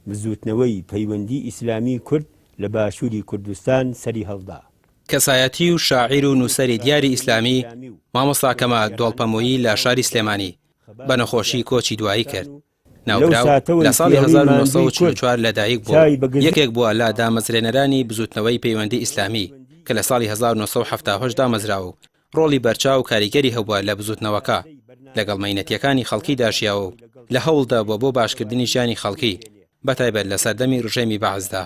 بزووتنەوەی پەیوەندی ئیسلامی کورد لە باشووری کوردستان سەری هەڵدا. کەسایەتی و شاعیر و نووسەری دیاری ئیسلامی مامۆستا کەمال دۆڵپەمۆیی لە شاری سلێمانی بە نەخۆشی کۆچی دوایی کرد. ناوبراو لە ساڵی 1944 لەدایک بووە و یەکێک بووە لە دامەزرێنەرانی بزووتنەوەی پەیوەندی ئیسلامی کە لە ساڵی 1970 دامەزراوە و ڕۆڵی بەرچاو و کاریگەری هەبووە لە بزووتنەوەکە، لەگەڵ مەینەتییەکانی خەڵکیدا ژیاوە و لە هەوڵدا بووە بۆ باشکردنی ژیانی خەڵکی، بەتایبەت لە سەردەمی ڕژێمی بەعسدا.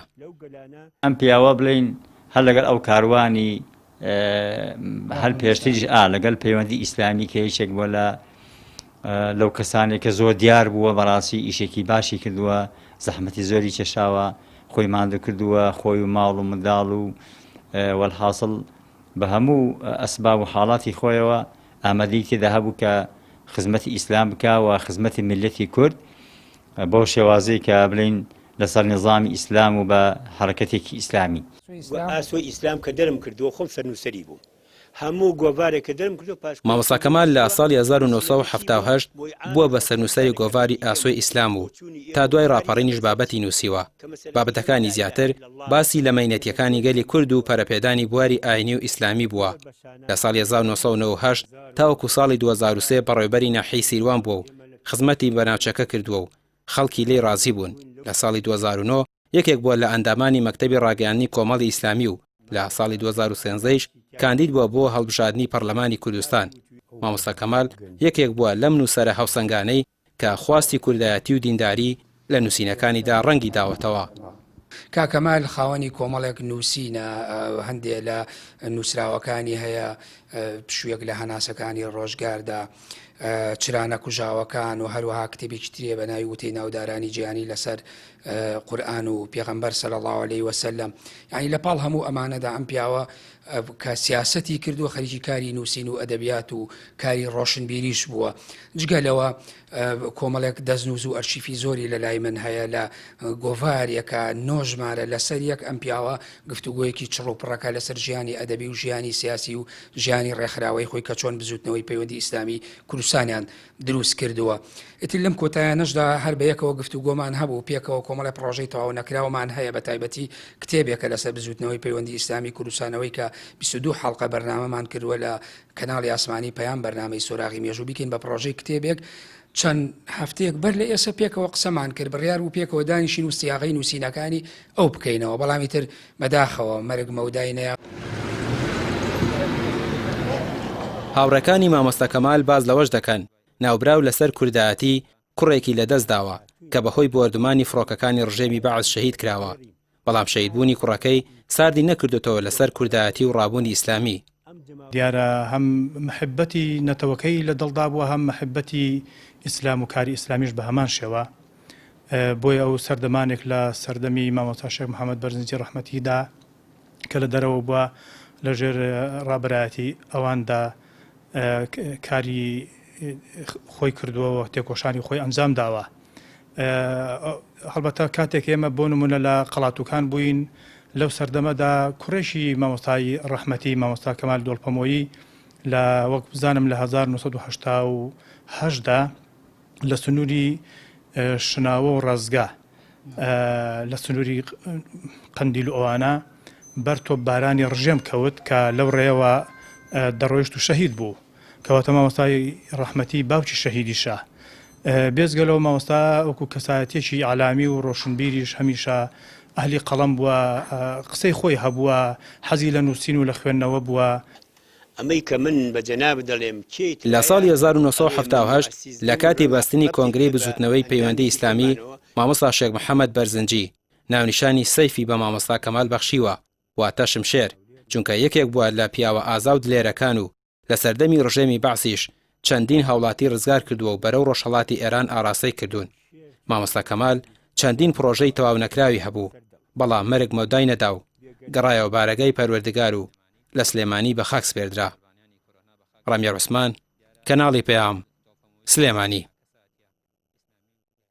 ئەم پیاوە بڵێین هەر لەگەڵ ئەو کاروانی هەر پێشتریش ئا لەگەل پەیوەندی ئیسلامی کە یەکێک بووە لە لەو کەسانێک کە زۆر دیار بووە بەڕاستی ئیشێکی باشی کردووە زەحمەتی زۆری کێشاوە خۆی ماندوو کردووە خۆی و ماڵ و منداڵ و وەلحاصل بە هەموو ئەسباب و حاڵاتی خۆیەوە ئامادەی تێدا هەبوو کە خزمەتی ئیسلام بکا و خزمەتی میللەتی کورد بەو شێوازەی کە بڵێین لەسەر نیزامی ئیسلام و بە حەرەکەتێکی ئیسلامی. و ئاسۆی ئیسلام کە دەرم کردووە خۆم سەرنووسەری بووم هەموو گۆڤارێک کە دەرم کردووە پاش مامۆستا کەمال لە ساڵی 1978 بووە بە سەرنووسەری گۆڤاری ئاسۆی ئیسلام و تا دوای ڕاپەڕینیش بابەتی نووسیوە. بابەتەکانی زیاتر باسی لە مەینەتییەکانی گەلی کورد و پەرەپێدانی بواری ئاینی و ئیسلامی بووە. لە ساڵی 1998 تاوەکو ساڵی 2003 بەڕێوەبەری ناحیەی سیروان بووە و خزمەتی بە ناوچەکە کردووە و خەڵکی لێی ڕازی بوون. لە ساڵی 2009 یەکێک بووە لە ئەندامانی مەکتەبی ڕاگەیاندنی کۆمەڵی ئیسلامی و لە ساڵی 2013 یش کاندید بووە بۆ هەڵبژاردنی پەڕلەمانی کوردستان. مامۆستا کەمال یەکێک بووە لەم نووسەرە هاوسەنگانەی کە خواستی کوردایەتی و دینداری لە نووسینەکانیدا ڕەنگی داوەتەوە. کاک کەمال خاوەنی کۆمەڵێک نووسینە، هەندێ لە نووسراوەکانی هەیە، پشوویەک لە هەناسەکانی ڕۆژگاردا، چرا نەکوژاوەکان و هەروەها کتێبێکی تری هەیە بە ناوی وتەی ناودارانی جیهانی لەسەر قورئان و پێغەمبەر صلی اللە علیه وسلم. یعنی لە پاڵ هەموو ئەمانەدا ئەم پیاوە کە سیاسەتی کردووە خەریکی کاری نووسین و ئەدەبیات و کاری ڕۆشنبیریش بووە. جگە لەوە کۆمەڵێک دەستنووس و ئەرشیفی زۆری لە لای من هەیە لە گۆڤارێکە نۆ ژمارە لەسەر یەک ئەم پیاوە گفتوگۆیەکی چڕ و پڕەکە لەسەر ژیانی ئەدەبی و ژیانی سیاسی و ژیانی ڕێکخراوەی خۆی کە چۆن بزووتنەوەی پەیوەندی ئیسلامی کوردستانیان دروست کردووە. ئیتر لەم کۆتایانەشدا هەر بە یەکەوە گفتوگۆمان هەبوو، پێکەوە کۆمەڵێ پڕۆژەی تەواو نەکراومان هەیە بە تایبەتی کتێبێکە لەسەر بزووتنەوەی پەیوەندی ئیسلامی کوردستانەوەی کە 22 حەڵقە بەرنامەمان کردووە لە کەناڵی ئاسمانی پەیام بەرنامەی سۆراغی مێژوو بیکەین بە پڕۆژەی کتێبێک چەند هەفتەیەک بەر لە ئێسە پێکەوە قسەمان کرد بڕیار بوو پێکەوە دانیشین و سیاغەی نووسینەکانی ئەو بکەینەوە بەڵام ئیتر بەداخەوە مەرگ مەودای نەیا. هاوڕێکانی مامۆستا کەمال باس لەوەش دەکەن، ناوبراو لەسەر کوردایەتی کوڕێکی لەدەستداوە کە بەهۆی بۆردومانی فڕۆکەکانی ڕژێمی بەعس شەهید کراوە، بەڵام شەهیدبوونی کوڕەکەی ساردی نەکردۆتەوە لەسەر کوردایەتی و ڕابوونی ئیسلامی. دیارە هەم مەحبەتی نەتەوەکەی لە دڵدا بووە هەم مەحبەتی ئیسلام و کاری ئیسلامیش بە هەمان شێوە بۆیە ئەو سەردەمانێک لە سەردەمی مامۆستا شێخ محەممەد بەرزنجی ڕەحمەتیدا کە لە دەرەوە بووە لە ژێر ڕابەرایەتی ئەواندا کاری خۆی کردووە و تێکۆشانی خۆی ئەنجام داوە. هەڵبەتە کاتێک ئێمە بۆ نمونە لە قەڵاتوکان بووین لەو سەردەمەدا کوڕێکی مامۆستای ڕەحمەتی مامۆستا کەمال دۆڵپەمۆیی لە وەک بزانم لە 1970 دا لە سنووری شناوە و ڕەزگا لە سنووری قەندیل و ئەوانە بەر تۆپبارانی ڕژێم کەوت کە لەو ڕێیەوە دەڕۆیشت و شەهید بوو. کەواتە مامۆستای ڕەحمەتی باوکی شەهیدیشە. بێجگە لەوە مامۆستا وەکو کەسایەتیەکی ئیعلامی و ڕۆشنبیریش هەمیشە ئەهلی قەڵەم بووە، قسەی خۆی هەبووە، حەزی لە نووسین و لە خوێندنەوە بووە. ئەمەی کە من بە جەنابت دەڵێم کێیت لە لایە ساڵی ئەڵێ من 1978 موئەسیس لە بووم کاتی و بەستنی ڕەبتی کۆنگرەی کرد بە بزووتنەوەی ئەندامی پەیوەندی ئیسلامی حیزبەکانەوە. مامۆستا شێخ محەمەد بەرزنجی ناونیشانی سەیفی بە مامۆستا کەمال بەخشیوە واتە شمشێر چونکە یەکێک بووە لە پیاوە ئازا و دلێرەکان و لە سەردەمی ڕژێمی بەعسیش چەندین هاوڵاتی ڕزگار کردووە و بەرەو ڕۆژهەڵاتی ئێران ئاڕاستەی کردوون. مامۆستا کەمال چەندین پڕۆژەی تەواونەکراوی هەبوو، بەڵام مەرگ مەودای نەدا و گەڕایەوە بارەگای پەروەردگار و لە سلێمانی بە خاک سپێردرا. ڕامیار عوسمان، کەناڵی پەیام، سلێمانی.